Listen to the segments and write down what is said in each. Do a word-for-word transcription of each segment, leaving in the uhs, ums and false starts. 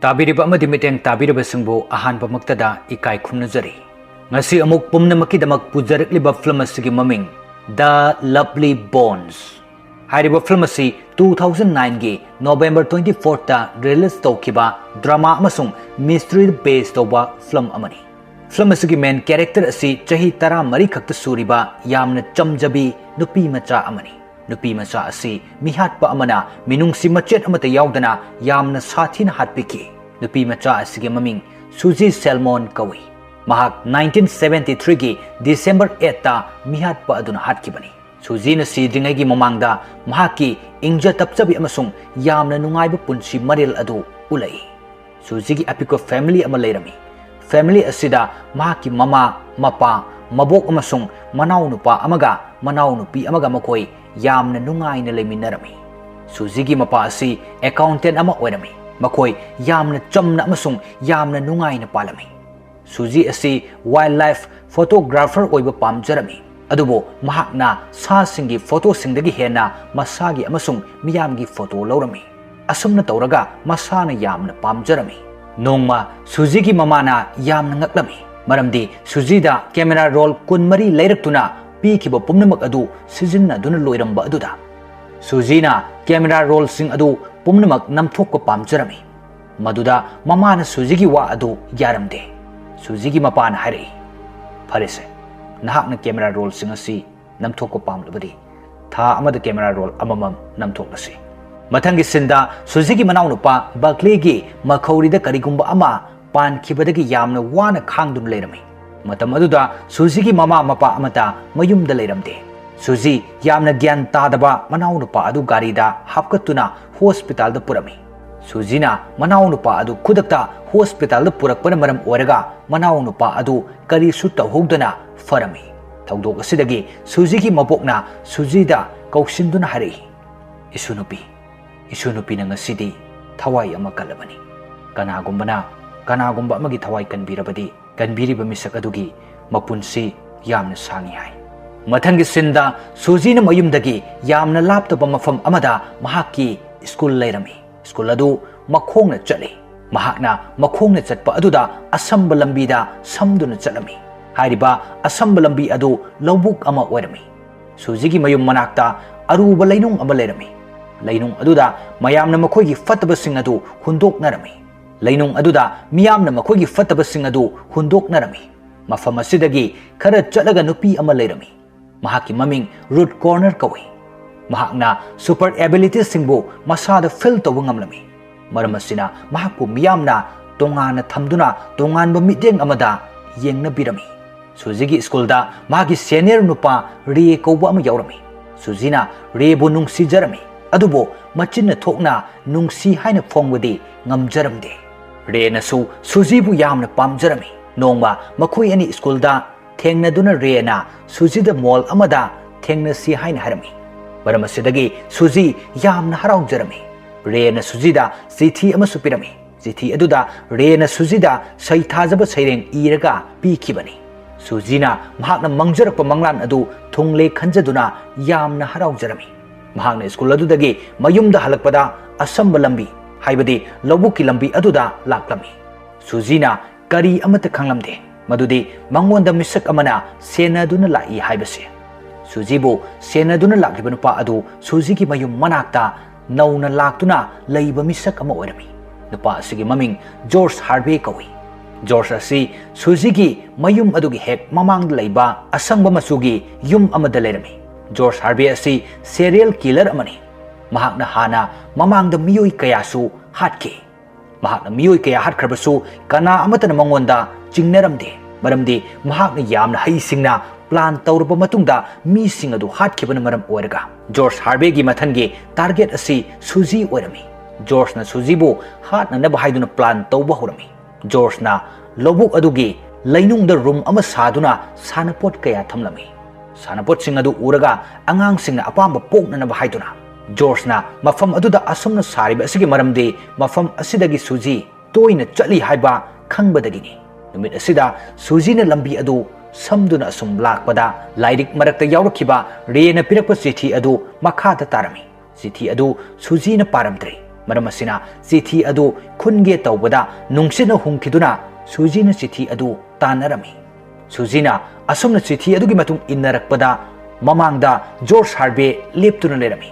ꯇꯥꯕꯤꯔꯤꯕ ꯑꯃꯗꯤ ꯃꯤꯠꯌꯦꯡ ꯇꯥꯕꯤꯔꯤꯕꯁꯤꯡꯕꯨ ꯑꯍꯥꯟꯕꯃꯛꯇꯗ ꯏꯀꯥꯏ ꯈꯨꯝꯅꯖꯔꯤ꯫ ꯉꯁꯤ ꯑꯃꯨꯛ ꯄꯨꯝꯅꯃꯛꯀꯤꯗꯃꯛ ꯄꯨꯖꯔꯛꯂꯤꯕ ꯐꯤꯂꯝ ꯑꯁꯤꯒꯤ ꯃꯃꯤꯡ The Lovely Bones ꯍꯥꯏꯔꯤꯕ ꯐꯤꯂꯝ ꯑꯁꯤ two thousand nine ꯒꯤ November twenty fourth ꯇ release ꯇꯧꯈꯤꯕ drama ꯑꯃꯁꯨꯡ mystery based ꯇꯧꯕ ꯐꯤꯂꯝ ꯑꯃꯅꯤ꯫ ꯐꯤꯂꯝ ꯑꯁꯤꯒꯤ main character ꯑꯁꯤ ꯆꯍꯤ ꯇꯔꯥꯃꯔꯤ ꯈꯛꯇ ꯁꯨꯔꯤꯕ ꯌꯥꯝꯅ ꯆꯝꯖꯕꯤ ꯅꯨꯄꯤ ꯃꯆꯥ ꯑꯃꯅꯤ꯫ ꯅꯨꯄꯤ ꯃꯆꯥ ꯑꯁꯤ ꯃꯤꯍꯥꯠꯄ ꯑꯃꯅ ꯃꯤꯅꯨꯡꯁꯤ ꯃꯆꯦꯠ ꯑꯃꯠꯇ ꯌꯥꯎꯗꯅ ꯌꯥꯝꯅ ꯁꯥꯊꯤꯅ ꯍꯥꯠꯄꯤꯈꯤ꯫ ꯅꯨꯄꯤ ꯃꯆꯥ ꯑꯁꯤꯒꯤ ꯃꯃꯤꯡ ꯁꯨꯖꯤ ꯁꯦꯜꯃꯣꯟ ꯀꯧꯏ꯫ ꯃꯍꯥꯛ nineteen seventy three ꯒꯤ December eight ꯇ ꯃꯤꯍꯥꯠꯄ ꯑꯗꯨꯅ ꯍꯥꯠꯈꯤꯕꯅꯤ꯫ ꯁꯨꯖꯤꯅ ꯁꯤꯗ꯭ꯔꯤꯉꯩꯒꯤ ꯃꯃꯥꯡꯗ ꯃꯍꯥꯛꯀꯤ ꯏꯪꯖ ꯇꯞꯆꯕꯤ ꯑꯃꯁꯨꯡ ꯌꯥꯝꯅ ꯅꯨꯡꯉꯥꯏꯕ ꯄꯨꯟꯁꯤ ꯃꯔꯦꯜ ꯑꯗꯨ ꯎꯠꯂꯛꯏ꯫ ꯁꯨꯖꯤꯒꯤ ꯑꯄꯤꯛꯄ family ꯑꯃ ꯂꯩꯔꯝꯃꯤ꯫ Family ꯑꯁꯤꯗ ꯃꯍꯥꯛꯀꯤ ꯃꯃꯥ, ꯃꯄꯥ, ꯃꯕꯣꯛ ꯑꯃꯁꯨꯡ ꯃꯅꯥꯎꯅꯨꯄꯥ ꯑꯃꯒ ꯃꯅꯥꯎꯅꯨꯄꯤ ꯑꯃꯒ ꯃꯈꯣꯏ ꯌꯥꯝꯅ ꯅꯨꯡꯉꯥꯏꯅ ꯂꯩꯃꯤꯟꯅꯔꯝꯃꯤ꯫ ꯁꯨꯖꯤꯒꯤ ꯃꯄꯥ ꯑꯁꯤ accountant ꯑꯃ ꯑꯣꯏꯔꯝꯃꯤ꯫ ꯃꯈꯣꯏ ꯌꯥꯝꯅ ꯆꯝꯅ ꯑꯃꯁꯨꯡ ꯌꯥꯝꯅ ꯅꯨꯡꯉꯥꯏꯅ ꯄꯥꯜꯂꯝꯃꯤ꯫ ꯁꯨꯖꯤ ꯑꯁꯤ wildlife photographer ꯑꯣꯏꯕ ꯄꯥꯝꯖꯔꯝꯃꯤ, ꯑꯗꯨꯕꯨ ꯃꯍꯥꯛꯅ ꯁꯥꯁꯤꯡꯒꯤ ꯐꯣꯇꯣꯁꯤꯡꯗꯒꯤ ꯍꯦꯟꯅ ꯃꯁꯥꯒꯤ ꯑꯃꯁꯨꯡ ꯃꯤꯌꯥꯝꯒꯤ ꯐꯣꯇꯣ ꯂꯧꯔꯝꯃꯤ꯫ ꯑꯁꯨꯝꯅ ꯇꯧꯔꯒ ꯃꯁꯥꯅ ꯌꯥꯝꯅ ꯄꯥꯝꯖꯔꯝꯃꯤ꯫ ꯅꯣꯡꯃ ꯁꯨꯖꯤꯒꯤ ꯃꯃꯥꯅ ꯌꯥꯝꯅ ꯉꯛꯂꯝꯃꯤ, ꯃꯔꯝꯗꯤ ꯁꯨꯖꯤꯗ camera roll ꯀꯨꯟꯃꯔꯤ ꯂꯩꯔꯛꯇꯨꯅ ꯄꯤꯈꯤꯕ ꯄꯨꯝꯅꯃꯛ ꯑꯗꯨ ꯁꯤꯖꯤꯟꯅꯗꯨꯅ ꯂꯣꯏꯔꯝꯕ ꯑꯗꯨꯗ꯫ ꯁꯨꯖꯤꯅ camera rollꯁꯤꯡ ꯑꯗꯨ ꯄꯨꯝꯅꯃꯛ ꯅꯝꯊꯣꯛꯄ ꯄꯥꯝꯖꯔꯝꯃꯤ꯫ ꯃꯗꯨꯗ ꯃꯃꯥꯅ ꯁꯨꯖꯤꯒꯤ ꯋꯥ ꯑꯗꯨ ꯌꯥꯔꯝꯗꯦ꯫ ꯁꯨꯖꯤꯒꯤ ꯃꯄꯥꯅ ꯍꯥꯏꯔꯛꯏ, "ꯐꯔꯦꯁꯦ, ꯅꯍꯥꯛꯅ camera rollꯁꯤꯡ ꯑꯁꯤ ꯅꯝꯊꯣꯛꯄ ꯄꯥꯝꯂꯕꯗꯤ ꯊꯥ ꯑꯃꯗ camera roll ꯑꯃꯃꯝ ꯅꯝꯊꯣꯛꯂꯁꯤ"꯫ ꯃꯊꯪꯒꯤ sceneꯗ ꯁꯨꯖꯤꯒꯤ ꯃꯅꯥꯎꯅꯨꯄꯥ ꯕꯛꯂꯤꯒꯤ ꯃꯈꯧꯔꯤꯗ ꯀꯔꯤꯒꯨꯝꯕ ꯑꯃ ꯄꯥꯟꯈꯤꯕꯗꯒꯤ ꯌꯥꯝꯅ ꯋꯥꯅ ꯈꯥꯡꯗꯨꯅ ꯂꯩꯔꯝꯃꯤ꯫ ꯃꯇꯝ ꯑꯗꯨꯗ ꯁꯨꯖꯤꯒꯤ ꯃꯃꯥ ꯃꯄꯥ ꯑꯃꯠꯇ ꯃꯌꯨꯝꯗ ꯂꯩꯔꯝꯗꯦ꯫ ꯁꯨꯖꯤ ꯌꯥꯝꯅ ꯒ꯭ꯌꯥꯟ ꯇꯥꯗꯕ ꯃꯅꯥꯎꯅꯨꯄꯥ ꯑꯗꯨ ꯒꯥꯔꯤꯗ ꯍꯥꯞꯀꯠꯇꯨꯅ hospitalꯗ ꯄꯨꯔꯝꯃꯤ꯫ ꯁꯨꯖꯤꯅ ꯃꯅꯥꯎꯅꯨꯄꯥ ꯑꯗꯨ ꯈꯨꯗꯛꯇ hospitalꯗ ꯄꯨꯔꯛꯄꯅ ꯃꯔꯝ ꯑꯣꯏꯔꯒ ꯃꯅꯥꯎꯅꯨꯄꯥ ꯑꯗꯨ ꯀꯔꯤꯁꯨ ꯇꯧꯍꯧꯗꯅ ꯐꯔꯝꯃꯤ꯫ ꯊꯧꯗꯣꯛ ꯑꯁꯤꯗꯒꯤ ꯁꯨꯖꯤꯒꯤ ꯃꯕꯣꯛꯅ ꯁꯨꯖꯤꯗ ꯀꯧꯁꯤꯟꯗꯨꯅ ꯍꯥꯏꯔꯛꯏ, "ꯏꯁꯨ ꯅꯨꯄꯤ, ꯏꯁꯨ ꯅꯨꯄꯤꯅ ꯉꯁꯤꯗꯤ ꯊꯋꯥꯏ ꯑꯃ ꯀꯜꯂꯕꯅꯤ꯫ ꯀꯅꯥꯒꯨꯝꯕꯅ ꯀꯅꯥꯒꯨꯝꯕ ꯑꯃꯒꯤ ꯊꯋꯥꯏ ꯀꯟꯕꯤꯔꯕꯗꯤ ꯀꯟꯕꯤꯔꯤꯕ ꯃꯤꯁꯛ ꯑꯗꯨꯒꯤ ꯃꯄꯨꯟꯁꯤ ꯌꯥꯝꯅ ꯁꯥꯡꯏ" ꯍꯥꯏ꯫ ꯃꯊꯪꯒꯤ sceneꯗ ꯁꯨꯖꯤꯅ ꯃꯌꯨꯝꯗꯒꯤ ꯌꯥꯝꯅ ꯂꯥꯞꯇꯕ ꯃꯐꯝ ꯑꯃꯗ ꯃꯍꯥꯛꯀꯤ school ꯂꯩꯔꯝꯃꯤ꯫ School ꯑꯗꯨ ꯃꯈꯣꯡꯅ ꯆꯠꯂꯤ꯫ ꯃꯍꯥꯛꯅ ꯃꯈꯣꯡꯅ ꯆꯠꯄ ꯑꯗꯨꯗ ꯑꯁꯝꯕ ꯂꯝꯕꯤꯗ ꯁꯝꯗꯨꯅ ꯆꯠꯂꯝꯃꯤ꯫ ꯍꯥꯏꯔꯤꯕ ꯑꯁꯝꯕ ꯂꯝꯕꯤ ꯑꯗꯨ ꯂꯧꯕꯨꯛ ꯑꯃ ꯑꯣꯏꯔꯝꯃꯤ꯫ ꯁꯨꯖꯤꯒꯤ ꯃꯌꯨꯝ ꯃꯅꯥꯛꯇ ꯑꯔꯨꯕ ꯂꯩꯅꯨꯡ ꯑꯃ ꯂꯩꯔꯝꯃꯤ꯫ ꯂꯩꯅꯨꯡ ꯑꯗꯨꯗ ꯃꯌꯥꯝꯅ ꯃꯈꯣꯏꯒꯤ ꯐꯠꯇꯕꯁꯤꯡ ꯑꯗꯨ ꯍꯨꯟꯗꯣꯛꯅꯔꯝꯃꯤ꯫ ꯂꯩꯅꯨꯡ ꯑꯗꯨꯗ ꯃꯤꯌꯥꯝꯅ ꯃꯈꯣꯏꯒꯤ ꯐꯠꯇꯕꯁꯤꯡ ꯑꯗꯨ ꯍꯨꯟꯗꯣꯛꯅꯔꯝꯃꯤ꯫ ꯃꯐꯝ ꯑꯁꯤꯗꯒꯤ ꯈꯔ ꯆꯠꯂꯒ ꯅꯨꯄꯤ ꯑꯃ ꯂꯩꯔꯝꯃꯤ꯫ ꯃꯍꯥꯛꯀꯤ ꯃꯃꯤꯡ ꯔꯨꯠ ꯀꯣꯔꯅꯔ ꯀꯧꯏ꯫ ꯃꯍꯥꯛꯅ ꯁꯨꯄꯔ ꯑꯦꯕꯤꯂꯤꯇꯤꯁꯤꯡꯕꯨ ꯃꯁꯥꯗ ꯐꯤꯜ ꯇꯧꯕ ꯉꯝꯂꯝꯃꯤ꯫ ꯃꯔꯝ ꯑꯁꯤꯅ ꯃꯍꯥꯛꯄꯨ ꯃꯤꯌꯥꯝꯅ ꯇꯣꯉꯥꯟꯅ ꯊꯝꯗꯨꯅ ꯇꯣꯉꯥꯟꯕ ꯃꯤꯠꯌꯦꯡ ꯑꯃꯗ ꯌꯦꯡꯅꯕꯤꯔꯝꯃꯤ꯫ ꯁꯨꯖꯤꯒꯤ ꯁ꯭ꯀꯨꯜꯗ ꯃꯥꯒꯤ ꯁꯦꯅꯤꯌꯔ ꯅꯨꯄꯥ ꯔꯦ ꯀꯧꯕ ꯑꯃ ꯌꯥꯎꯔꯝꯃꯤ꯫ ꯁꯨꯖꯤꯅ ꯔꯦꯕꯨ ꯅꯨꯡꯁꯤꯖꯔꯝꯃꯤ, ꯑꯗꯨꯕꯨ ꯃꯆꯤꯟꯅ ꯊꯣꯛꯅ ꯅꯨꯡꯁꯤ ꯍꯥꯏꯅ ꯐꯣꯡꯕꯗꯤ ꯉꯝꯖꯔꯝꯗꯦ꯫ ꯔꯦꯅꯁꯨ ꯁꯨꯖꯤꯕꯨ ꯌꯥꯝꯅ ꯄꯥꯝꯖꯔꯝꯃꯤ꯫ ꯅꯣꯡꯃ ꯃꯈꯣꯏ ꯑꯅꯤ ꯁ꯭ꯀꯨꯜꯗ ꯊꯦꯡꯅꯗꯨꯅ ꯔꯦꯅ ꯁꯨꯖꯤꯗ ꯃꯣꯜ ꯑꯃꯗ ꯊꯦꯡꯅꯁꯤ ꯍꯥꯏꯅ ꯍꯥꯏꯔꯝꯃꯤ꯫ ꯃꯔꯝ ꯑꯁꯤꯗꯒꯤ ꯁꯨꯖꯤ ꯌꯥꯝꯅ ꯍꯔꯥꯎꯖꯔꯝꯃꯤ꯫ ꯔꯦꯅ ꯁꯨꯖꯤꯗ ꯆꯤꯊꯤ ꯑꯃꯁꯨ ꯄꯤꯔꯝꯃꯤ꯫ ꯆꯤꯊꯤ ꯑꯗꯨꯗ ꯔꯦꯅ ꯁꯨꯖꯤꯗ ꯁꯩꯊꯥꯖꯕ ꯁꯩꯔꯦꯡ ꯏꯔꯒ ꯄꯤꯈꯤꯕꯅꯤ꯫ ꯁꯨꯖꯤꯅ ꯃꯍꯥꯛꯅ ꯃꯪꯖꯔꯛꯄ ꯃꯪꯂꯥꯟ ꯑꯗꯨ ꯊꯨꯡꯂꯦ ꯈꯟꯖꯗꯨꯅ ꯌꯥꯝꯅ ꯍꯔꯥꯎꯖꯔꯝꯃꯤ꯫ ꯃꯍꯥꯛꯅ ꯁ꯭ꯀꯨꯜ ꯑꯗꯨꯗꯒꯤ ꯃꯌꯨꯝꯗ ꯍꯜꯂꯛꯄꯗ ꯑꯁꯝꯕ ꯂꯝꯕꯤ, ꯍꯥꯏꯕꯗꯤ ꯂꯧꯕꯨꯛꯀꯤ ꯂꯝꯕꯤ ꯑꯗꯨꯗ ꯂꯥꯛꯂꯝꯃꯤ꯫ ꯁꯨꯖꯤꯅ ꯀꯔꯤ ꯑꯃꯠꯇ ꯈꯪꯂꯝꯗꯦ, ꯃꯗꯨꯗꯤ ꯃꯉꯣꯟꯗ ꯃꯤꯁꯛ ꯑꯃꯅ ꯁꯦꯟꯅꯗꯨꯅ ꯂꯥꯛꯏ ꯍꯥꯏꯕꯁꯤ꯫ ꯁꯨꯖꯤꯕꯨ ꯁꯦꯟꯅꯗꯨꯅ ꯂꯥꯛꯂꯤꯕ ꯅꯨꯄꯥ ꯑꯗꯨ ꯁꯨꯖꯤꯒꯤ ꯃꯌꯨꯝ ꯃꯅꯥꯛꯇ ꯅꯧꯅ ꯂꯥꯛꯇꯨꯅ ꯂꯩꯕ ꯃꯤꯁꯛ ꯑꯃ ꯑꯣꯏꯔꯝꯃꯤ꯫ ꯅꯨꯄꯥ ꯑꯁꯤꯒꯤ ꯃꯃꯤꯡ ꯖꯣꯔꯖ ꯍꯥꯔꯚꯦ ꯀꯧꯏ꯫ ꯖꯣꯔꯖ ꯑꯁꯤ ꯁꯨꯖꯤꯒꯤ ꯃꯌꯨꯝ ꯑꯗꯨꯒꯤ ꯍꯦꯛ ꯃꯃꯥꯡꯗ ꯂꯩꯕ ꯑꯁꯪꯕ ꯃꯆꯨꯒꯤ ꯌꯨꯝ ꯑꯃꯗ ꯂꯩꯔꯝꯃꯤ꯫ ꯖꯣꯔꯖ ꯍꯥꯔꯚꯦ ꯑꯁꯤ ꯁꯦꯔꯤꯌꯦꯜ ꯀꯤꯂꯔ ꯑꯃꯅꯤ꯫ ꯃꯍꯥꯛꯅ ꯍꯥꯟꯅ ꯃꯃꯥꯡꯗ ꯃꯤꯑꯣꯏ ꯀꯌꯥꯁꯨ ꯍꯥꯠꯈꯤ꯫ ꯃꯍꯥꯛꯅ ꯃꯤꯑꯣꯏ ꯀꯌꯥ ꯍꯥꯠꯈ꯭ꯔꯕꯁꯨ ꯀꯅꯥ ꯑꯃꯠꯇꯅ ꯃꯉꯣꯟꯗ ꯆꯤꯡꯅꯔꯝꯗꯦ, ꯃꯔꯝꯗꯤ ꯃꯍꯥꯛꯅ ꯌꯥꯝꯅ ꯍꯩꯁꯤꯡꯅ ꯄ꯭ꯂꯥꯟ ꯇꯧꯔꯕ ꯃꯇꯨꯡꯗ ꯃꯤꯁꯤꯡ ꯑꯗꯨ ꯍꯥꯠꯈꯤꯕꯅ ꯃꯔꯝ ꯑꯣꯏꯔꯒ꯫ ꯖꯣꯔꯖ ꯍꯥꯔꯚꯦꯒꯤ ꯃꯊꯪꯒꯤ ꯇꯥꯔꯒꯦꯠ ꯑꯁꯤ ꯁꯨꯖꯤ ꯑꯣꯏꯔꯝꯃꯤ꯫ ꯖꯣꯔꯖꯅ ꯁꯨꯖꯤꯕꯨ ꯍꯥꯠꯅꯅꯕ ꯍꯥꯏꯗꯨꯅ ꯄ꯭ꯂꯥꯟ ꯇꯧꯕ ꯍꯧꯔꯝꯃꯤ꯫ ꯖꯣꯔꯖꯅ ꯂꯧꯕꯨꯛ ꯑꯗꯨꯒꯤ ꯂꯩꯅꯨꯡꯗ ꯔꯨꯝ ꯑꯃ ꯁꯥꯗꯨꯅ ꯁꯥꯟꯅꯄꯣꯠ ꯀꯌꯥ ꯊꯝꯂꯝꯃꯤ꯫ ꯁꯥꯟꯅꯄꯣꯠꯁꯤꯡ ꯑꯗꯨ ꯎꯔꯒ ꯑꯉꯥꯡꯁꯤꯡꯅ ꯑꯄꯥꯝꯕ ꯄꯣꯛꯅꯅꯕ ꯍꯥꯏꯗꯨꯅ꯫ ꯖꯣꯔꯖꯅ ꯃꯐꯝ ꯑꯗꯨꯗ ꯑꯁꯨꯝꯅ ꯁꯥꯔꯤꯕ ꯑꯁꯤꯒꯤ ꯃꯔꯝꯗꯤ ꯃꯐꯝ ꯑꯁꯤꯗꯒꯤ ꯁꯨꯖꯤ ꯇꯣꯏꯅ ꯆꯠꯂꯤ ꯍꯥꯏꯕ ꯈꯪꯕꯗꯒꯤꯅꯤ꯫ ꯅꯨꯃꯤꯠ ꯑꯁꯤꯗ ꯁꯨꯖꯤꯅ ꯂꯝꯕꯤ ꯑꯗꯨ ꯁꯝꯗꯨꯅ ꯑꯁꯨꯝ ꯂꯥꯛꯄꯗ ꯂꯥꯏꯔꯤꯛ ꯃꯔꯛꯇ ꯌꯥꯎꯔꯛꯈꯤꯕ ꯔꯦꯅ ꯄꯤꯔꯛꯄ ꯆꯤꯊꯤ ꯑꯗꯨ ꯃꯈꯥꯗ ꯇꯥꯔꯝꯃꯤ꯫ ꯆꯤꯊꯤ ꯑꯗꯨ ꯁꯨꯖꯤꯅ ꯄꯥꯔꯝꯗ꯭ꯔꯦ꯫ ꯃꯔꯝ ꯑꯁꯤꯅ ꯆꯤꯊꯤ ꯑꯗꯨ ꯈꯨꯟꯒꯦ ꯇꯧꯕꯗ ꯅꯨꯡꯁꯤꯠꯅ ꯍꯨꯝꯈꯤꯗꯨꯅ ꯁꯨꯖꯤꯅ ꯆꯤꯊꯤ ꯑꯗꯨ ꯇꯥꯟꯅꯔꯝꯃꯤ꯫ ꯁꯨꯖꯤꯅ ꯑꯁꯨꯝꯅ ꯆꯤꯊꯤ ꯑꯗꯨꯒꯤ ꯃꯇꯨꯡ ꯏꯟꯅꯔꯛꯄꯗ ꯃꯃꯥꯡꯗ ꯖꯣꯔꯖ ꯍꯥꯔꯚꯦ ꯂꯦꯞꯇꯨꯅ ꯂꯩꯔꯝꯃꯤ꯫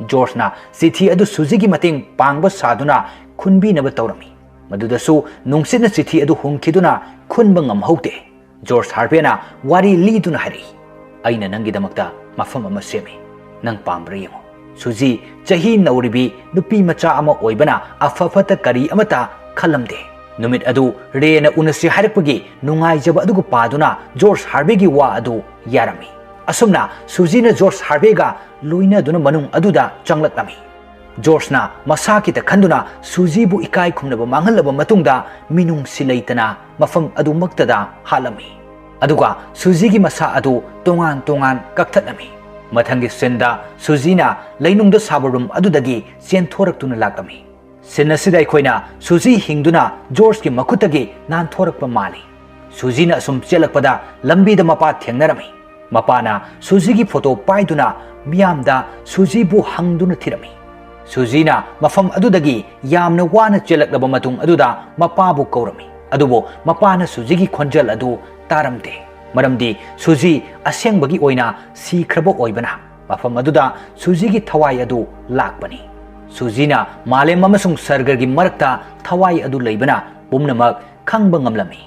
ꯖꯣꯔꯖꯅ ꯆꯤꯊꯤ ꯑꯗꯨ ꯁꯨꯖꯤꯒꯤ ꯃꯇꯦꯡ ꯄꯥꯡꯕ ꯁꯥꯗꯨꯅ ꯈꯨꯟꯕꯤꯅꯕ ꯇꯧꯔꯝꯃꯤ꯫ ꯃꯗꯨꯗꯁꯨ ꯅꯨꯡꯁꯤꯠꯅ ꯆꯤꯊꯤ ꯑꯗꯨ ꯍꯨꯝꯈꯤꯗꯨꯅ ꯈꯨꯟꯕ ꯉꯝꯍꯧꯗꯦ꯫ ꯖꯣꯔꯖ ꯍꯥꯔꯚꯦꯅ ꯋꯥꯔꯤ ꯂꯤꯗꯨꯅ ꯍꯥꯏꯔꯛꯏ, "ꯑꯩꯅ ꯅꯪꯒꯤꯗꯃꯛꯇ ꯃꯐꯝ ꯑꯃ ꯁꯦꯝꯃꯤ, ꯅꯪ ꯄꯥꯝꯕ꯭ꯔꯥ ꯌꯦꯡꯉꯨ꯫" ꯁꯨꯖꯤ ꯆꯍꯤ ꯅꯧꯔꯤꯕꯤ ꯅꯨꯄꯤ ꯃꯆꯥ ꯑꯃ ꯑꯣꯏꯕꯅ ꯑꯐ ꯐꯠꯇ ꯀꯔꯤ ꯑꯃꯠꯇ ꯈꯜꯂꯝꯗꯦ꯫ ꯅꯨꯃꯤꯠ ꯑꯗꯨ ꯔꯦꯅ ꯎꯅꯁꯤ ꯍꯥꯏꯔꯛꯄꯒꯤ ꯅꯨꯡꯉꯥꯏꯖꯕ ꯑꯗꯨꯒ ꯄꯥꯗꯨꯅ ꯖꯣꯔꯖ ꯍꯥꯔꯚꯦꯒꯤ ꯋꯥ ꯑꯗꯨ ꯌꯥꯔꯝꯃꯤ꯫ ꯑꯁꯨꯝꯅ ꯁꯨꯖꯤꯅ ꯖꯣꯔꯖ ꯍꯥꯔꯚꯦꯒ ꯂꯣꯏꯅꯗꯨꯅ ꯃꯅꯨꯡ ꯑꯗꯨꯗ ꯆꯪꯂꯛꯂꯝꯃꯤ꯫ ꯖꯣꯔꯖꯅ ꯃꯁꯥ ꯈꯤꯇ ꯈꯟꯗꯨꯅ ꯁꯨꯖꯤꯕꯨ ꯏꯀꯥꯏ ꯈꯨꯝꯅꯕ ꯃꯥꯡꯍꯜꯂꯕ ꯃꯇꯨꯡꯗ ꯃꯤꯅꯨꯡꯁꯤ ꯂꯩꯇꯅ ꯃꯐꯝ ꯑꯗꯨꯃꯛꯇꯗ ꯍꯥꯠꯂꯝꯃꯤ꯫ ꯑꯗꯨꯒ ꯁꯨꯖꯤꯒꯤ ꯃꯁꯥ ꯑꯗꯨ ꯇꯣꯉꯥꯟ ꯇꯣꯉꯥꯟ ꯀꯛꯊꯠꯂꯝꯃꯤ꯫ ꯃꯊꯪꯒꯤ ꯁꯤꯟꯗ ꯁꯨꯖꯤꯅ ꯂꯩꯅꯨꯡꯗ ꯁꯥꯕ ꯔꯨꯝ ꯑꯗꯨꯗꯒꯤ ꯆꯦꯟꯊꯣꯔꯛꯇꯨꯅ ꯂꯥꯛꯂꯝꯃꯤ꯫ ꯁꯤꯟ ꯑꯁꯤꯗ ꯑꯩꯈꯣꯏꯅ ꯁꯨꯖꯤ ꯍꯤꯡꯗꯨꯅ ꯖꯣꯔꯖꯀꯤ ꯃꯈꯨꯠꯇꯒꯤ ꯅꯥꯟꯊꯣꯔꯛꯄ ꯃꯥꯜꯂꯤ꯫ ꯁꯨꯖꯤꯅ ꯑꯁꯨꯝ ꯆꯦꯜꯂꯛꯄꯗ ꯂꯝꯕꯤꯗ ꯃꯄꯥ ꯊꯦꯡꯅꯔꯝꯃꯤ꯫ ꯃꯄꯥꯅ ꯁꯨꯖꯤꯒꯤ ꯐꯣꯇꯣ ꯄꯥꯏꯗꯨꯅ ꯃꯤꯌꯥꯝꯗ ꯁꯨꯖꯤꯕꯨ ꯍꯪꯗꯨꯅ ꯊꯤꯔꯝꯃꯤ꯫ ꯁꯨꯖꯤꯅ ꯃꯐꯝ ꯑꯗꯨꯗꯒꯤ ꯌꯥꯝꯅ ꯋꯥꯅ ꯆꯦꯜꯂꯛꯂꯕ ꯃꯇꯨꯡ ꯑꯗꯨꯗ ꯃꯄꯥꯕꯨ ꯀꯧꯔꯝꯃꯤ꯫ ꯑꯗꯨꯕꯨ ꯃꯄꯥꯅ ꯁꯨꯖꯤꯒꯤ ꯈꯣꯟꯖꯦꯜ ꯑꯗꯨ ꯇꯥꯔꯝꯗꯦ꯫ ꯃꯔꯝꯗꯤ ꯁꯨꯖꯤ ꯑꯁꯦꯡꯕꯒꯤ ꯑꯣꯏꯅ ꯁꯤꯈ꯭ꯔꯕ ꯑꯣꯏꯕꯅ ꯃꯐꯝ ꯑꯗꯨꯗ ꯁꯨꯖꯤꯒꯤ ꯊꯋꯥꯏ ꯑꯗꯨ ꯂꯥꯛꯄꯅꯤ꯫ ꯁꯨꯖꯤꯅ ꯃꯥꯂꯦꯝ ꯑꯃꯁꯨꯡ ꯁꯔꯒꯔꯒꯤ ꯃꯔꯛꯇ ꯊꯋꯥꯏ ꯑꯗꯨ ꯂꯩꯕꯅ ꯄꯨꯝꯅꯃꯛ ꯈꯪꯕ ꯉꯝꯂꯝꯃꯤ꯫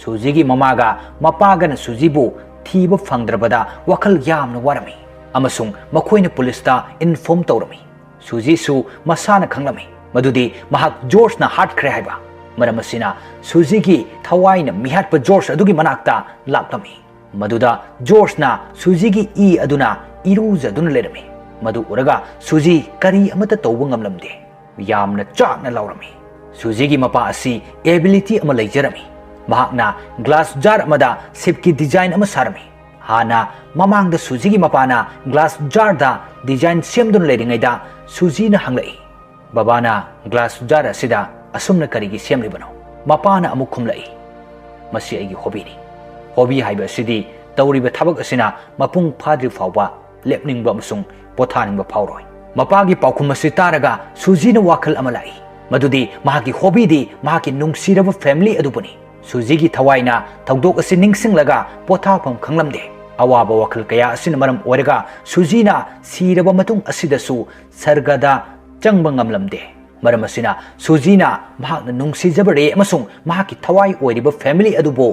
ꯁꯨꯖꯤꯒꯤ ꯃꯃꯥꯒ ꯃꯄꯥꯒꯅ ꯁꯨꯖꯤꯕꯨ ꯊꯤꯕ ꯐꯪꯗ꯭ꯔꯕꯗ ꯋꯥꯈꯜ ꯌꯥꯝꯅ ꯋꯥꯔꯝꯃꯤ ꯑꯃꯁꯨꯡ ꯃꯈꯣꯏꯅ ꯄꯨꯂꯤꯁꯇ ꯏꯟꯐꯣꯔꯝ ꯇꯧꯔꯝꯃꯤ꯫ ꯁꯨꯖꯤꯁꯨ ꯃꯁꯥꯅ ꯈꯪꯂꯝꯃꯤ ꯃꯗꯨꯗꯤ ꯃꯍꯥꯛ ꯖꯣꯔꯖꯅ ꯍꯥꯠꯈ꯭ꯔꯦ ꯍꯥꯏꯕ꯫ ꯃꯔꯝ ꯑꯁꯤꯅ ꯁꯨꯖꯤꯒꯤ ꯊꯋꯥꯏꯅ ꯃꯤꯍꯥꯠꯄ ꯖꯣꯔꯖ ꯑꯗꯨꯒꯤ ꯃꯅꯥꯛꯇ ꯂꯥꯛꯂꯝꯃꯤ꯫ ꯃꯗꯨꯗ ꯖꯣꯔꯖꯅ ꯁꯨꯖꯤꯒꯤ ꯏ ꯑꯗꯨꯅ ꯏꯔꯨꯖꯗꯨꯅ ꯂꯩꯔꯝꯃꯤ꯫ ꯃꯗꯨ ꯎꯔꯒ ꯁꯨꯖꯤ ꯀꯔꯤ ꯑꯃꯠꯇ ꯇꯧꯕ ꯉꯝꯂꯝꯗꯦ꯫ ꯌꯥꯝꯅ ꯆꯥꯛꯅ ꯂꯥꯎꯔꯝꯃꯤ꯫ ꯁꯨꯖꯤꯒꯤ ꯃꯄꯥ ꯑꯁꯤ ꯑꯦꯕꯤꯂꯤꯇꯤ ꯑꯃ ꯂꯩꯖꯔꯝꯃꯤ꯫ ꯃꯍꯥꯛꯅ ꯒ꯭ꯂꯥꯁ ꯖꯥꯔ ꯑꯃꯗ ꯁꯤꯞꯀꯤ ꯗꯤꯖꯥꯏꯟ ꯑꯃ ꯁꯥꯔꯝꯃꯤ꯫ ꯍꯥꯟꯅ ꯃꯃꯥꯡꯗ ꯁꯨꯖꯤꯒꯤ ꯃꯄꯥꯅ ꯒ꯭ꯂꯥꯁ ꯖꯥꯔꯗ ꯗꯤꯖꯥꯏꯟ ꯁꯦꯝꯗꯨꯅ ꯂꯩꯔꯤꯉꯩꯗ ꯁꯨꯖꯤꯅ ꯍꯪꯂꯛꯏ, "ꯕꯕꯥꯅ ꯒ꯭ꯂꯥꯁ ꯖꯥꯔ ꯑꯁꯤꯗ ꯑꯁꯨꯝꯅ ꯀꯔꯤꯒꯤ ꯁꯦꯝꯂꯤꯕꯅꯣ?" ꯃꯄꯥꯅ ꯑꯃꯨꯛ ꯈꯨꯝꯂꯛꯏ, "ꯃꯁꯤ ꯑꯩꯒꯤ ꯍꯣꯕꯤꯅꯤ꯫ ꯍꯣꯕꯤ ꯍꯥꯏꯕ ꯑꯁꯤꯗꯤ ꯇꯧꯔꯤꯕ ꯊꯕꯛ ꯑꯁꯤꯅ ꯃꯄꯨꯡ ꯐꯥꯗ꯭ꯔꯤ ꯐꯥꯎꯕ ꯂꯦꯞꯅꯤꯡꯕ ꯑꯃꯁꯨꯡ ꯄꯣꯊꯥꯅꯤꯡꯕ ꯐꯥꯎꯔꯣꯏ꯫ ꯃꯄꯥꯒꯤ ꯄꯥꯎꯈꯨꯝ ꯑꯁꯤ ꯇꯥꯔꯒ ꯁꯨꯖꯤꯅ ꯋꯥꯈꯜ ꯑꯃ ꯂꯥꯛꯏ, ꯃꯗꯨꯗꯤ ꯃꯍꯥꯛꯀꯤ ꯍꯣꯕꯤꯗꯤ ꯃꯍꯥꯛꯀꯤ ꯅꯨꯡꯁꯤꯔꯕ ꯐꯦꯃꯤꯂꯤ ꯑꯗꯨꯕꯨꯅꯤ꯫ ꯁꯨꯖꯤꯒꯤ ꯊꯋꯥꯏꯅ ꯊꯧꯗꯣꯛ ꯑꯁꯤ ꯅꯤꯡꯁꯤꯡꯂꯒ ꯄꯣꯊꯥꯐꯝ ꯈꯪꯂꯝꯗꯦ꯫ ꯑꯋꯥꯕ ꯋꯥꯈꯜ ꯀꯌꯥ ꯑꯁꯤꯅ ꯃꯔꯝ ꯑꯣꯏꯔꯒ ꯁꯨꯖꯤꯅ ꯁꯤꯔꯕ ꯃꯇꯨꯡ ꯑꯁꯤꯗꯁꯨ ꯁꯔꯒꯗ ꯆꯪꯕ ꯉꯝꯂꯝꯗꯦ꯫ ꯃꯔꯝ ꯑꯁꯤꯅ ꯁꯨꯖꯤꯅ ꯃꯍꯥꯛꯅ ꯅꯨꯡꯁꯤꯖꯕ ꯔꯦ ꯑꯃꯁꯨꯡ ꯃꯍꯥꯛꯀꯤ ꯊꯋꯥꯏ ꯑꯣꯏꯔꯤꯕ ꯐꯦꯃꯤꯂꯤ ꯑꯗꯨꯕꯨ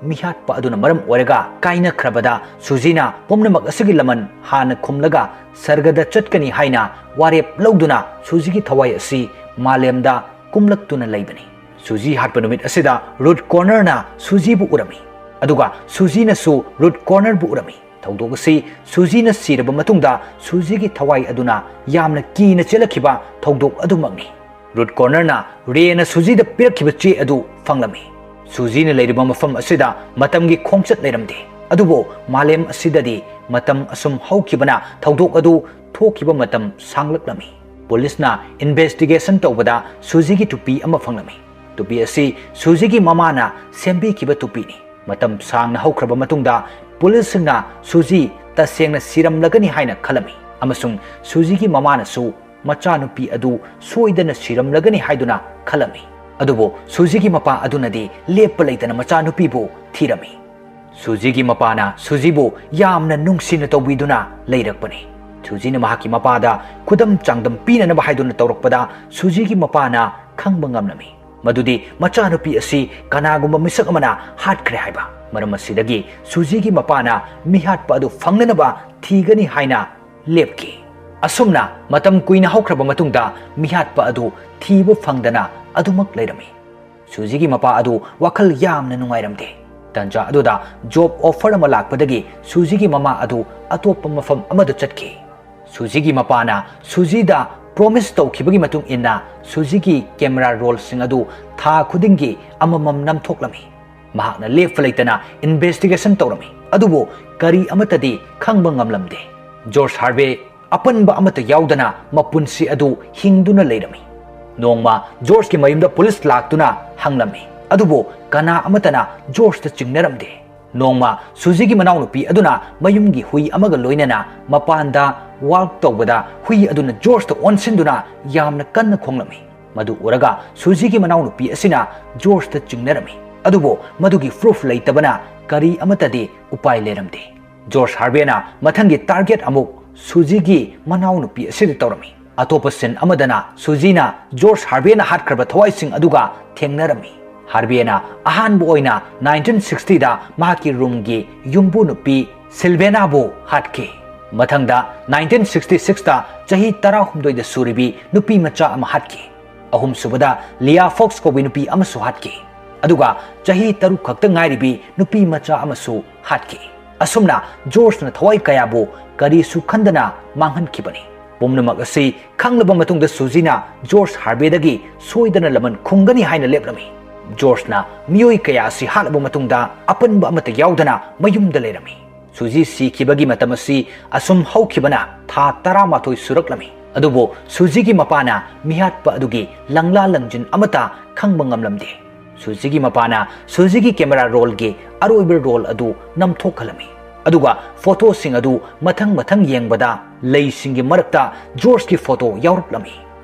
ꯃꯤꯍꯥꯠꯄ ꯑꯗꯨꯅ ꯃꯔꯝ ꯑꯣꯏꯔꯒ ꯀꯥꯏꯅꯈ꯭ꯔꯕꯗ ꯁꯨꯖꯤꯅ ꯄꯨꯝꯅꯃꯛ ꯑꯁꯤꯒꯤ ꯂꯃꯟ ꯍꯥꯟꯅ ꯈꯨꯝꯂꯒ ꯁꯔꯒꯗ ꯆꯠꯀꯅꯤ ꯍꯥꯏꯅ ꯋꯥꯔꯦꯞ ꯂꯧꯗꯨꯅ ꯁꯨꯖꯤꯒꯤ ꯊꯋꯥꯏ ꯑꯁꯤ ꯃꯥꯂꯦꯝꯗ ꯀꯨꯝꯂꯛꯇꯨꯅ ꯂꯩꯕꯅꯤ꯫ ꯁꯨꯖꯤ ꯍꯥꯠꯄ ꯅꯨꯃꯤꯠ ꯑꯁꯤꯗ ꯔꯨꯠ ꯀꯣꯔꯅꯔꯅ ꯁꯨꯖꯤꯕꯨ ꯎꯔꯝꯃꯤ, ꯑꯗꯨꯒ ꯁꯨꯖꯤꯅꯁꯨ ꯔꯨꯠ ꯀꯣꯔꯅꯔꯕꯨ ꯎꯔꯝꯃꯤ꯫ ꯊꯧꯗꯣꯛ ꯑꯁꯤ ꯁꯨꯖꯤꯅ ꯁꯤꯔꯕ ꯃꯇꯨꯡꯗ ꯁꯨꯖꯤꯒꯤ ꯊꯋꯥꯏ ꯑꯗꯨꯅ ꯌꯥꯝꯅ ꯀꯤꯅ ꯆꯦꯜꯂꯛꯈꯤꯕ ꯊꯧꯗꯣꯛ ꯑꯗꯨꯃꯛꯅꯤ꯫ ꯔꯨꯠ ꯀꯣꯔꯅꯔꯅ ꯔꯦꯅ ꯁꯨꯖꯤꯗ ꯄꯤꯔꯛꯈꯤꯕ ꯆꯦ ꯑꯗꯨ ꯐꯪꯂꯝꯃꯤ꯫ ꯁꯨꯖꯤꯅ ꯂꯩꯔꯤꯕ ꯃꯐꯝ ꯑꯁꯤꯗ ꯃꯇꯝꯒꯤ ꯈꯣꯡꯆꯠ ꯂꯩꯔꯝꯗꯦ, ꯑꯗꯨꯕꯨ ꯃꯥꯂꯦꯝ ꯑꯁꯤꯗꯗꯤ ꯃꯇꯝ ꯑꯁꯨꯝ ꯍꯧꯈꯤꯕꯅ ꯊꯧꯗꯣꯛ ꯑꯗꯨ ꯊꯣꯛꯈꯤꯕ ꯃꯇꯝ ꯁꯥꯡꯂꯛꯂꯝꯃꯤ꯫ ꯄꯨꯂꯤꯁꯅ ꯏꯟꯚꯦꯁꯇꯤꯒꯦꯁꯟ ꯇꯧꯕꯗ ꯁꯨꯖꯤꯒꯤ ꯇꯨꯄꯤ ꯑꯃ ꯐꯪꯂꯝꯃꯤ꯫ ꯇꯨꯄꯤ ꯑꯁꯤ ꯁꯨꯖꯤꯒꯤ ꯃꯃꯥꯅ ꯁꯦꯝꯕꯤꯈꯤꯕ ꯇꯨꯄꯤꯅꯤ꯫ ꯃꯇꯝ ꯁꯥꯡꯅ ꯍꯧꯈ꯭ꯔꯕ ꯃꯇꯨꯡꯗ ꯄꯨꯂꯤꯁꯁꯤꯡꯅ ꯁꯨꯖꯤ ꯇꯁꯦꯡꯅ ꯁꯤꯔꯝꯂꯒꯅꯤ ꯍꯥꯏꯅ ꯈꯜꯂꯝꯃꯤ, ꯑꯃꯁꯨꯡ ꯁꯨꯖꯤꯒꯤ ꯃꯃꯥꯅꯁꯨ ꯃꯆꯥꯅꯨꯄꯤ ꯑꯗꯨ ꯁꯣꯏꯗꯅ ꯁꯤꯔꯝꯂꯒꯅꯤ ꯍꯥꯏꯗꯨꯅ ꯈꯜꯂꯝꯃꯤ꯫ ꯑꯗꯨꯕꯨ ꯁꯨꯖꯤꯒꯤ ꯃꯄꯥ ꯑꯗꯨꯅꯗꯤ ꯂꯦꯞꯄ ꯂꯩꯇꯅ ꯃꯆꯥꯅꯨꯄꯤꯕꯨ ꯊꯤꯔꯝꯃꯤ꯫ ꯁꯨꯖꯤꯒꯤ ꯃꯄꯥꯅ ꯁꯨꯖꯤꯕꯨ ꯌꯥꯝꯅ ꯅꯨꯡꯁꯤꯅ ꯇꯧꯕꯤꯗꯨꯅ ꯂꯩꯔꯛꯄꯅꯤ꯫ ꯁꯨꯖꯤꯅ ꯃꯍꯥꯛꯀꯤ ꯃꯄꯥꯗ ꯈꯨꯗꯝ ꯆꯥꯡꯗꯝ ꯄꯤꯅꯅꯕ ꯍꯥꯏꯗꯨꯅ ꯇꯧꯔꯛꯄꯗ ꯁꯨꯖꯤꯒꯤ ꯃꯄꯥꯅ ꯈꯪꯕ ꯉꯝꯂꯝꯃꯤ ꯃꯗꯨꯗꯤ ꯃꯆꯥꯅꯨꯄꯤ ꯑꯁꯤ ꯀꯅꯥꯒꯨꯝꯕ ꯃꯤꯁꯛ ꯑꯃꯅ ꯍꯥꯠꯈ꯭ꯔꯦ ꯍꯥꯏꯕ꯫ ꯃꯔꯝ ꯑꯁꯤꯗꯒꯤ ꯁꯨꯖꯤꯒꯤ ꯃꯄꯥꯅ ꯃꯤꯍꯥꯠꯄ ꯑꯗꯨ ꯐꯪꯅꯅꯕ ꯊꯤꯒꯅꯤ ꯍꯥꯏꯅ ꯂꯦꯞꯈꯤ꯫ ꯑꯁꯨꯝꯅ ꯃꯇꯝ ꯀꯨꯏꯅ ꯍꯧꯈ꯭ꯔꯕ ꯃꯇꯨꯡꯗ ꯃꯤꯍꯥꯠꯄ ꯑꯗꯨ ꯊꯤꯕ ꯐꯪꯗꯅ ꯑꯗꯨꯃꯛ ꯂꯩꯔꯝꯃꯤ꯫ ꯁꯨꯖꯤꯒꯤ ꯃꯄꯥ ꯑꯗꯨ ꯋꯥꯈꯜ ꯌꯥꯝꯅ ꯅꯨꯡꯉꯥꯏꯔꯝꯗꯦ꯫ ꯇꯟꯖꯥ ꯑꯗꯨꯗ ꯖꯣꯕ ꯑꯣꯐꯔ ꯑꯃ ꯂꯥꯛꯄꯗꯒꯤ ꯁꯨꯖꯤꯒꯤ ꯃꯃꯥ ꯑꯗꯨ ꯑꯇꯣꯞꯄ ꯃꯐꯝ ꯑꯃꯗ ꯆꯠꯈꯤ꯫ ꯁꯨꯖꯤꯒꯤ ꯃꯄꯥꯅ ꯁꯨꯖꯤꯗ ꯄ꯭ꯔꯣꯃꯤꯁ ꯇꯧꯈꯤꯕꯒꯤ ꯃꯇꯨꯡ ꯏꯟꯅ ꯁꯨꯖꯤꯒꯤ ꯀꯦꯃꯦꯔꯥ ꯔꯣꯜꯁꯤꯡ ꯑꯗꯨ ꯊꯥ ꯈꯨꯗꯤꯡꯒꯤ ꯑꯃꯃꯝ ꯅꯝꯊꯣꯛꯂꯝꯃꯤ꯫ ꯃꯍꯥꯛꯅ ꯂꯦꯞꯄ ꯂꯩꯇꯅ ꯏꯟꯚꯦꯁꯇꯤꯒꯦꯁꯟ ꯇꯧꯔꯝꯃꯤ, ꯑꯗꯨꯕꯨ ꯀꯔꯤ ꯑꯃꯠꯇꯗꯤ ꯈꯪꯕ ꯉꯝꯂꯝꯗꯦ꯫ ꯖꯣꯔꯖ ꯍꯥꯔꯚꯦ ꯑꯄꯟꯕ ꯑꯃꯠꯇ ꯌꯥꯎꯗꯅ ꯃꯄꯨꯟꯁꯤ ꯑꯗꯨ ꯍꯤꯡꯗꯨꯅ ꯂꯩꯔꯝꯃꯤ꯫ ꯅꯣꯡꯃ ꯖꯣꯔꯖꯀꯤ ꯃꯌꯨꯝꯗ ꯄꯨꯂꯤꯁ ꯂꯥꯛꯇꯨꯅ ꯍꯪꯂꯝꯃꯤ, ꯑꯗꯨꯕꯨ ꯀꯅꯥ ꯑꯃꯠꯇꯅ ꯖꯣꯔꯖꯇ ꯆꯤꯡꯅꯔꯝꯗꯦ꯫ ꯅꯣꯡꯃ ꯁꯨꯖꯤꯒꯤ ꯃꯅꯥꯎꯅꯨꯄꯤ ꯑꯗꯨꯅ ꯃꯌꯨꯝꯒꯤ ꯍꯨꯏ ꯑꯃꯒ ꯂꯣꯏꯅꯅ ꯃꯄꯥꯟꯗ ꯋꯥꯜꯛ ꯇꯧꯕꯗ ꯍꯨꯏ ꯑꯗꯨꯅ ꯖꯣꯔꯖꯇ ꯑꯣꯟꯁꯤꯟꯗꯨꯅ ꯌꯥꯝꯅ ꯀꯟꯅ ꯈꯣꯡꯂꯝꯃꯤ꯫ ꯃꯗꯨ ꯎꯔꯒ ꯁꯨꯖꯤꯒꯤ ꯃꯅꯥꯎꯅꯨꯄꯤ ꯑꯁꯤꯅ ꯖꯣꯔꯖꯇ ꯆꯤꯡꯅꯔꯝꯃꯤ꯫ ꯑꯗꯨꯕꯨ ꯃꯗꯨꯒꯤ ꯄ꯭ꯔꯨꯐ ꯂꯩꯇꯕꯅ ꯀꯔꯤ ꯑꯃꯠꯇꯗꯤ ꯎꯄꯥꯏ ꯂꯩꯔꯝꯗꯦ꯫ ꯖꯣꯔꯖ ꯍꯥꯔꯕꯦꯅ ꯃꯊꯪꯒꯤ ꯇꯥꯔꯒꯦꯠ ꯑꯃꯨꯛ ꯁꯨꯖꯤꯒꯤ ꯃꯅꯥꯎꯅꯨꯄꯤ ꯑꯁꯤꯗ ꯇꯧꯔꯝꯃꯤ꯫ ꯑꯇꯣꯞꯄ ꯁꯤꯟ ꯑꯃꯗꯅ ꯁꯨꯖꯤꯅ ꯖꯣꯔꯖ ꯍꯥꯔꯕꯦꯅ ꯍꯥꯠꯈ꯭ꯔꯕ ꯊꯋꯥꯏꯁꯤꯡ ꯑꯗꯨꯒ ꯊꯦꯡꯅꯔꯝꯃꯤ꯫ ꯍꯥꯔꯕꯦꯅ ꯑꯍꯥꯟꯕ ꯑꯣꯏꯅ ꯅꯥꯏꯟꯇꯤꯟ ꯁꯤꯛꯁꯇꯤꯗ ꯃꯍꯥꯛꯀꯤ ꯔꯨꯝꯒꯤ ꯌꯨꯝꯕꯨ ꯅꯨꯄꯤ ꯁꯤꯜꯚꯦꯅꯥꯕꯨ ꯍꯥꯠꯈꯤ꯫ ꯃꯊꯪꯗ ꯅꯥꯏꯟꯇꯤꯟ ꯁꯤꯛꯁꯇꯤ ꯁꯤꯛꯁꯇ ꯆꯍꯤ ꯇꯔꯥꯍꯨꯝꯗꯣꯏꯗ ꯁꯨꯔꯤꯕꯤ ꯅꯨꯄꯤ ꯃꯆꯥ ꯑꯃ ꯍꯥꯠꯈꯤ꯫ ꯑꯍꯨꯝꯁꯨꯕꯗ ꯂꯤꯌꯥ ꯐꯣꯛꯁ ꯀꯧꯕꯤ ꯅꯨꯄꯤ ꯑꯃꯁꯨ ꯍꯥꯠꯈꯤ꯫ ꯑꯗꯨꯒ ꯆꯍꯤ ꯇꯔꯨꯛ ꯈꯛꯇ ꯉꯥꯏꯔꯤꯕꯤ ꯅꯨꯄꯤ ꯃꯆꯥ ꯑꯃꯁꯨ ꯍꯥꯠꯈꯤ꯫ ꯑꯁꯨꯝꯅ ꯖꯣꯔꯖꯅ ꯊꯋꯥꯏ ꯀꯌꯥꯕꯨ ꯀꯔꯤꯁꯨ ꯈꯟꯗꯅ ꯃꯥꯡꯍꯟꯈꯤꯕꯅꯤ꯫ ꯄꯨꯝꯅꯃꯛ ꯑꯁꯤ ꯈꯪꯂꯕ ꯃꯇꯨꯡꯗ ꯁꯨꯖꯤꯅ ꯖꯣꯔꯖ ꯍꯥꯔꯕꯦꯗꯒꯤ ꯁꯣꯏꯗꯅ ꯂꯃꯟ ꯈꯨꯝꯒꯅꯤ ꯍꯥꯏꯅ ꯂꯦꯞꯂꯝꯃꯤ꯫ ꯖꯣꯔꯖꯅ ꯃꯤꯑꯣꯏ ꯀꯌꯥ ꯑꯁꯤ ꯍꯥꯠꯂꯕ ꯃꯇꯨꯡꯗ ꯑꯄꯟꯕ ꯑꯃꯠꯇ ꯌꯥꯎꯗꯅ ꯃꯌꯨꯝꯗ ꯂꯩꯔꯝꯃꯤ꯫ ꯁꯨꯖꯤ ꯁꯤꯈꯤꯕꯒꯤ ꯃꯇꯝ ꯑꯁꯤ ꯑꯁꯨꯝ ꯍꯧꯈꯤꯕꯅ ꯊꯥ ꯇꯔꯥꯃꯥꯊꯣꯏ ꯁꯨꯔꯛꯂꯝꯃꯤ꯫ ꯑꯗꯨꯕꯨ ꯁꯨꯖꯤꯒꯤ ꯃꯄꯥꯅ ꯃꯤꯍꯥꯠꯄ ꯑꯗꯨꯒꯤ ꯂꯪꯂꯥ ꯂꯪꯖꯤꯟ ꯑꯃꯠꯇ ꯈꯪꯕ ꯉꯝꯂꯝꯗꯦ꯫ ꯁꯨꯖꯤꯒꯤ ꯃꯄꯥꯅ ꯁꯨꯖꯤꯒꯤ ꯀꯦꯃꯦꯔꯥ ꯔꯣꯜꯒꯤ ꯑꯔꯣꯏꯕ ꯔꯣꯜ ꯑꯗꯨ ꯅꯝꯊꯣꯛꯍꯜꯂꯝꯃꯤ꯫ ꯑꯗꯨꯒ ꯐꯣꯇꯣꯁꯤꯡ ꯑꯗꯨ ꯃꯊꯪ ꯃꯊꯪ ꯌꯦꯡꯕꯗ ꯂꯩꯁꯤꯡꯒꯤ ꯃꯔꯛꯇ ꯖꯣꯔꯖꯀꯤ ꯐꯣꯇꯣ ꯌꯥꯎꯔꯛꯂꯝꯃꯤ꯫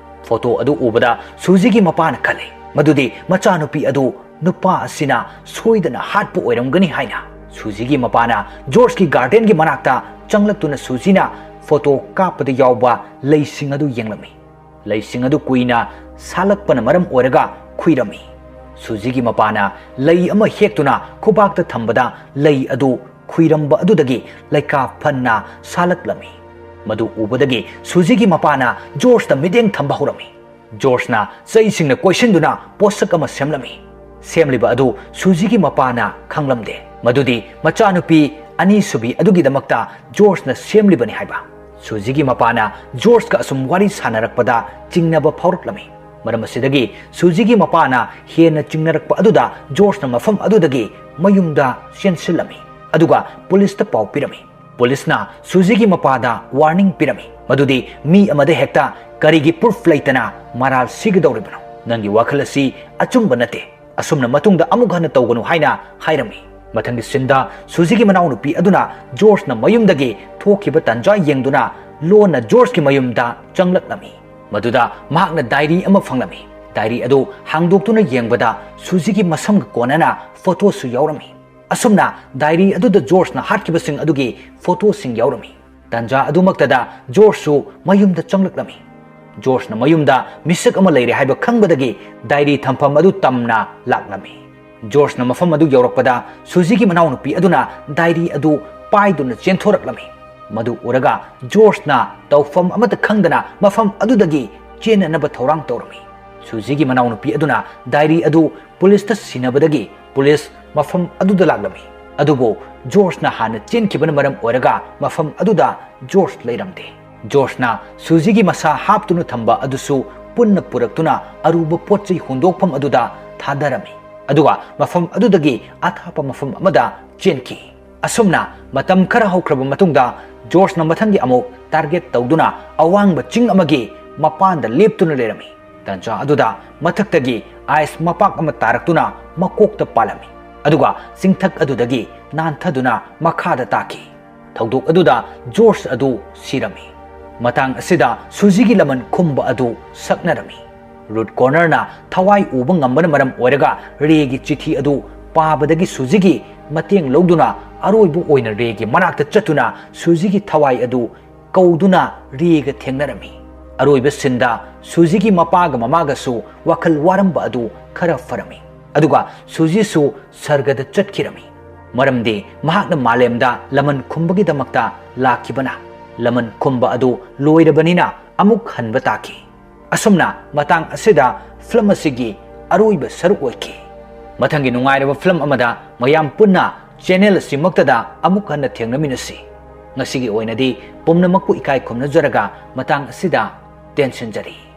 ꯐꯣꯇꯣ ꯑꯗꯨ ꯎꯕꯗ ꯁꯨꯖꯤꯒꯤ ꯃꯄꯥꯅ ꯈꯜꯂꯤ ꯃꯗꯨꯗꯤ ꯃꯆꯥꯅꯨꯄꯤ ꯑꯗꯨ ꯅꯨꯄꯥ ꯑꯁꯤꯅ ꯁꯣꯏꯗꯅ ꯍꯥꯠꯄ ꯑꯣꯏꯔꯝꯒꯅꯤ ꯍꯥꯏꯅ꯫ ꯁꯨꯖꯤꯒꯤ ꯃꯄꯥꯅ ꯖꯣꯔꯖꯀꯤ ꯒꯥꯔꯗꯦꯟꯒꯤ ꯃꯅꯥꯛꯇ ꯆꯪꯂꯛꯇꯨꯅ ꯁꯨꯖꯤꯅ ꯐꯣꯇꯣ ꯀꯥꯞꯄꯗ ꯌꯥꯎꯕ ꯂꯩꯁꯤꯡ ꯑꯗꯨ ꯌꯦꯡꯂꯝꯃꯤ꯫ ꯂꯩꯁꯤꯡ ꯑꯗꯨ ꯀꯨꯏꯅ ꯁꯥꯠꯂꯛꯄꯅ ꯃꯔꯝ ꯑꯣꯏꯔꯒ ꯈꯨꯏꯔꯝꯃꯤ꯫ ꯁꯨꯖꯤꯒꯤ ꯃꯄꯥꯅ ꯂꯩ ꯑꯃ ꯍꯦꯛꯇꯨꯅ ꯈꯨꯕꯥꯛꯇ ꯊꯝꯕꯗ ꯂꯩ ꯑꯗꯨ ꯈꯨꯏꯔꯝꯕ ꯑꯗꯨꯗꯒꯤ ꯂꯩꯀꯥ ꯐꯟꯅ ꯁꯥꯠꯂꯛꯂꯝꯃꯤ꯫ ꯃꯗꯨ ꯎꯕꯗꯒꯤ ꯁꯨꯖꯤꯒꯤ ꯃꯄꯥꯅ ꯖꯣꯔꯖꯇ ꯃꯤꯠꯌꯦꯡ ꯊꯝꯕ ꯍꯧꯔꯝꯃꯤ꯫ ꯖꯣꯔꯖꯅ ꯆꯩꯁꯤꯡꯅ ꯀꯣꯏꯁꯤꯟꯗꯨꯅ ꯄꯣꯠꯁꯛ ꯑꯃ ꯁꯦꯝꯂꯝꯃꯤ꯫ ꯁꯦꯝꯂꯤꯕ ꯑꯗꯨ ꯁꯨꯖꯤꯒꯤ ꯃꯄꯥꯅ ꯈꯪꯂꯝꯗꯦ ꯃꯗꯨꯗꯤ ꯃꯆꯥꯅꯨꯄꯤ ꯑꯅꯤꯁꯨꯕꯤ ꯑꯗꯨꯒꯤꯗꯃꯛꯇ ꯖꯣꯔꯖꯅ ꯁꯦꯝꯂꯤꯕꯅꯤ ꯍꯥꯏꯕ꯫ ꯁꯨꯖꯤꯒꯤ ꯃꯄꯥꯅ ꯖꯣꯔꯖꯀ ꯑꯁꯨꯝ ꯋꯥꯔꯤ ꯁꯥꯟꯅꯔꯛꯄꯗ ꯆꯤꯡꯅꯕ ꯐꯥꯎꯔꯛꯂꯝꯃꯤ꯫ ꯃꯔꯝ ꯑꯁꯤꯗꯒꯤ ꯁꯨꯖꯤꯒꯤ ꯃꯄꯥꯅ ꯍꯦꯟꯅ ꯆꯤꯡꯅꯔꯛꯄ ꯑꯗꯨꯗ ꯖꯣꯔꯖꯅ ꯃꯐꯝ ꯑꯗꯨꯗꯒꯤ ꯃꯌꯨꯝꯗ ꯆꯦꯟꯁꯤꯜꯂꯝꯃꯤ꯫ ꯑꯗꯨꯒ ꯄꯨꯂꯤꯁꯇ ꯄꯥꯎ ꯄꯤꯔꯝꯃꯤ꯫ ꯄꯨꯂꯤꯁꯅ ꯁꯨꯖꯤꯒꯤ ꯃꯄꯥꯗ ꯋꯥꯔꯅꯤꯡ ꯄꯤꯔꯝꯃꯤ ꯃꯗꯨꯗꯤ ꯃꯤ ꯑꯃꯗ ꯍꯦꯛꯇ ꯀꯔꯤꯒꯤ ꯄ꯭ꯔꯨꯐ ꯂꯩꯇꯅ ꯃꯔꯥꯜ ꯁꯤꯒꯗꯧꯔꯤꯕꯅꯣ? ꯅꯪꯒꯤ ꯋꯥꯈꯜ ꯑꯁꯤ ꯑꯆꯨꯝꯕ ꯅꯠꯇꯦ꯫ ꯑꯁꯨꯝꯅ ꯃꯇꯨꯡꯗ ꯑꯃꯨꯛ ꯍꯟꯅ ꯇꯧꯒꯅꯨ ꯍꯥꯏꯅ ꯍꯥꯏꯔꯝꯃꯤ꯫ ꯃꯊꯪꯒꯤ ꯁꯤꯟꯗ ꯁꯨꯖꯤꯒꯤ ꯃꯅꯥꯎꯅꯨꯄꯤ ꯑꯗꯨꯅ ꯖꯣꯔꯖꯅ ꯃꯌꯨꯝꯗꯒꯤ ꯊꯣꯛꯈꯤꯕ ꯇꯥꯟꯖꯥ ꯌꯦꯡꯗꯨꯅ ꯂꯣꯟꯅ ꯖꯣꯔꯖꯀꯤ ꯃꯌꯨꯝꯗ ꯆꯪꯂꯛꯂꯝꯃꯤ꯫ ꯃꯗꯨꯗ ꯃꯍꯥꯛꯅ ꯗꯥꯏꯔꯤ ꯑꯃ ꯐꯪꯂꯝꯃꯤ꯫ ꯗꯥꯏꯔꯤ ꯑꯗꯨ ꯍꯥꯡꯗꯣꯛꯇꯨꯅ ꯌꯦꯡꯕꯗ ꯁꯨꯖꯤꯒꯤ ꯃꯁꯝꯒ ꯀꯣꯟꯅꯅ ꯐꯣꯇꯣꯁꯨ ꯌꯥꯎꯔꯝꯃꯤ꯫ ꯑꯁꯨꯝꯅ ꯗꯥꯏꯔꯤ ꯑꯗꯨꯗ ꯖꯣꯔꯖꯅ ꯍꯥꯠꯈꯤꯕꯁꯤꯡ ꯑꯗꯨꯒꯤ ꯐꯣꯇꯣꯁꯤꯡ ꯌꯥꯎꯔꯝꯃꯤ꯫ ꯇꯥꯟꯖꯥ ꯑꯗꯨꯃꯛꯇꯗ ꯖꯣꯔꯖꯁꯨ ꯃꯌꯨꯝꯗ ꯆꯪꯂꯛꯂꯝꯃꯤ꯫ ꯖꯣꯔꯖꯅ ꯃꯌꯨꯝꯗ ꯃꯤꯁꯛ ꯑꯃ ꯂꯩꯔꯦ ꯍꯥꯏꯕ ꯈꯪꯕꯗꯒꯤ ꯗꯥꯏꯔꯤ ꯊꯝꯐꯝ ꯑꯗꯨ ꯇꯝꯅ ꯂꯥꯛꯂꯝꯃꯤ꯫ ꯖꯣꯔꯖꯅ ꯃꯐꯝ ꯑꯗꯨ ꯌꯧꯔꯛꯄꯗ ꯁꯨꯖꯤꯒꯤ ꯃꯅꯥꯎꯅꯨꯄꯤ ꯑꯗꯨꯅ ꯗꯥꯏꯔꯤ ꯑꯗꯨ ꯄꯥꯏꯗꯨꯅ ꯆꯦꯟꯊꯣꯔꯛꯂꯝꯃꯤ꯫ ꯃꯗꯨ ꯎꯔꯒ ꯖꯣꯔꯖꯅ ꯇꯧꯐꯝ ꯑꯃꯠꯇ ꯈꯪꯗꯅ ꯃꯐꯝ ꯑꯗꯨꯗꯒꯤ ꯆꯦꯟꯅꯅꯕ ꯊꯧꯔꯥꯡ ꯇꯧꯔꯝꯃꯤ꯫ ꯁꯨꯖꯤꯒꯤ ꯃꯅꯥꯎꯅꯨꯄꯤ ꯑꯗꯨꯅ ꯗꯥꯏꯔꯤ ꯑꯗꯨ ꯄꯨꯂꯤꯁꯇ ꯁꯤꯟꯅꯕꯗꯒꯤ ꯄꯨꯂꯤꯁ ꯃꯐꯝ ꯑꯗꯨꯗ ꯂꯥꯛꯂꯝꯃꯤ꯫ ꯑꯗꯨꯕꯨ ꯖꯣꯔꯖꯅ ꯍꯥꯟꯅ ꯆꯦꯟꯈꯤꯕꯅ ꯃꯔꯝ ꯑꯣꯏꯔꯒ ꯃꯐꯝ ꯑꯗꯨꯗ ꯖꯣꯔꯖ ꯂꯩꯔꯝꯗꯦ꯫ ꯖꯣꯔꯖꯅ ꯁꯨꯖꯤꯒꯤ ꯃꯁꯥ ꯍꯥꯞꯇꯨꯅ ꯊꯝꯕ ꯑꯗꯨꯁꯨ ꯄꯨꯟꯅ ꯄꯨꯔꯛꯇꯨꯅ ꯑꯔꯨꯕ ꯄꯣꯠ ꯆꯩ ꯍꯨꯟꯗꯣꯛꯐꯝ ꯑꯗꯨꯗ ꯊꯥꯗꯔꯝꯃꯤ꯫ ꯑꯗꯨꯒ ꯃꯐꯝ ꯑꯗꯨꯗꯒꯤ ꯑꯊꯥꯞꯄ ꯃꯐꯝ ꯑꯃꯗ ꯆꯦꯟꯈꯤ꯫ ꯑꯁꯨꯝꯅ ꯃꯇꯝ ꯈꯔ ꯍꯧꯈ꯭ꯔꯕ ꯃꯇꯨꯡꯗ ꯖꯣꯔꯖꯅ ꯃꯊꯪꯒꯤ ꯑꯃꯨꯛ ꯇꯥꯔꯒꯦꯠ ꯇꯧꯗꯨꯅ ꯑꯋꯥꯡꯕ ꯆꯤꯡ ꯑꯃꯒꯤ ꯃꯄꯥꯟꯗ ꯂꯦꯞꯇꯨꯅ ꯂꯩꯔꯝꯃꯤ꯫ ꯇꯥꯟꯖꯥ ꯑꯗꯨꯗ ꯃꯊꯛꯇꯒꯤ ꯑꯥꯏꯁ ꯃꯄꯥꯛ ꯑꯃ ꯇꯥꯔꯛꯇꯨꯅ ꯃꯀꯣꯛꯇ ꯄꯥꯜꯂꯝꯃꯤ꯫ ꯑꯗꯨꯒ ꯆꯤꯡꯊꯛ ꯑꯗꯨꯗꯒꯤ ꯅꯥꯟꯊꯗꯨꯅ ꯃꯈꯥꯗ ꯇꯥꯈꯤ꯫ ꯊꯧꯗꯣꯛ ꯑꯗꯨꯗ ꯖꯣꯔꯖ ꯑꯗꯨ ꯁꯤꯔꯝꯃꯤ꯫ ꯃꯇꯥꯡ ꯑꯁꯤꯗ ꯁꯨꯖꯤꯒꯤ ꯂꯃꯟ ꯈꯨꯝꯕ ꯑꯗꯨ ꯁꯛꯅꯔꯝꯃꯤ꯫ ꯔꯨꯠ ꯀꯣꯔꯅꯔꯅ ꯊꯋꯥꯏ ꯎꯕ ꯉꯝꯕꯅ ꯃꯔꯝ ꯑꯣꯏꯔꯒ ꯔꯦꯒꯤ ꯆꯤꯊꯤ ꯑꯗꯨ ꯄꯥꯕꯗꯒꯤ ꯁꯨꯖꯤꯒꯤ ꯃꯇꯦꯡ ꯂꯧꯗꯨꯅ ꯑꯔꯣꯏꯕ ꯑꯣꯏꯅ ꯔꯦꯒꯤ ꯃꯅꯥꯛꯇ ꯆꯠꯇꯨꯅ ꯁꯨꯖꯤꯒꯤ ꯊꯋꯥꯏ ꯑꯗꯨ ꯀꯧꯗꯨꯅ ꯔꯦꯒ ꯊꯦꯡꯅꯔꯝꯃꯤ꯫ ꯑꯔꯣꯏꯕ ꯁꯤꯟꯗ ꯁꯨꯖꯤꯒꯤ ꯃꯄꯥꯒ ꯃꯃꯥꯒꯁꯨ ꯋꯥꯈꯜ ꯋꯥꯔꯝꯕ ꯑꯗꯨ ꯈꯔ ꯐꯔꯝꯃꯤ꯫ ꯑꯗꯨꯒ ꯁꯨꯖꯤꯁꯨ ꯁꯔꯒꯗ ꯆꯠꯈꯤꯔꯝꯃꯤ꯫ ꯃꯔꯝꯗꯤ ꯃꯍꯥꯛꯅ ꯃꯥꯂꯦꯝꯗ ꯂꯃꯟ ꯈꯨꯝꯕꯒꯤꯗꯃꯛꯇ ꯂꯥꯛꯈꯤꯕꯅ꯫ ꯂꯃꯟ ꯈꯨꯝꯕ ꯑꯗꯨ ꯂꯣꯏꯔꯕꯅꯤꯅ ꯑꯃꯨꯛ ꯍꯟꯕ ꯇꯥꯈꯤ꯫ ꯑꯁꯨꯝꯅ ꯃꯇꯥꯡ ꯑꯁꯤꯗ ꯐꯤꯂꯝ ꯑꯁꯤꯒꯤ ꯑꯔꯣꯏꯕ ꯁꯔꯨꯛ ꯑꯣꯏꯈꯤ꯫ ꯃꯊꯪꯒꯤ ꯅꯨꯡꯉꯥꯏꯔꯕ ꯐꯤꯂꯝ ꯑꯃꯗ ꯃꯌꯥꯝ ꯄꯨꯟꯅ ꯆꯦꯅꯦꯜ ꯑꯁꯤꯃꯛꯇꯗ ꯑꯃꯨꯛ ꯍꯟꯅ ꯊꯦꯡꯅꯃꯤꯟꯅꯁꯤ꯫ ꯉꯁꯤꯒꯤ ꯑꯣꯏꯅꯗꯤ ꯄꯨꯝꯅꯃꯛꯄꯨ ꯏꯀꯥꯏ ꯈꯨꯝꯅꯖꯔꯒ ꯃꯇꯥꯡ ꯑꯁꯤꯗ ꯇꯦꯟꯁꯤꯟꯖꯔꯤ꯫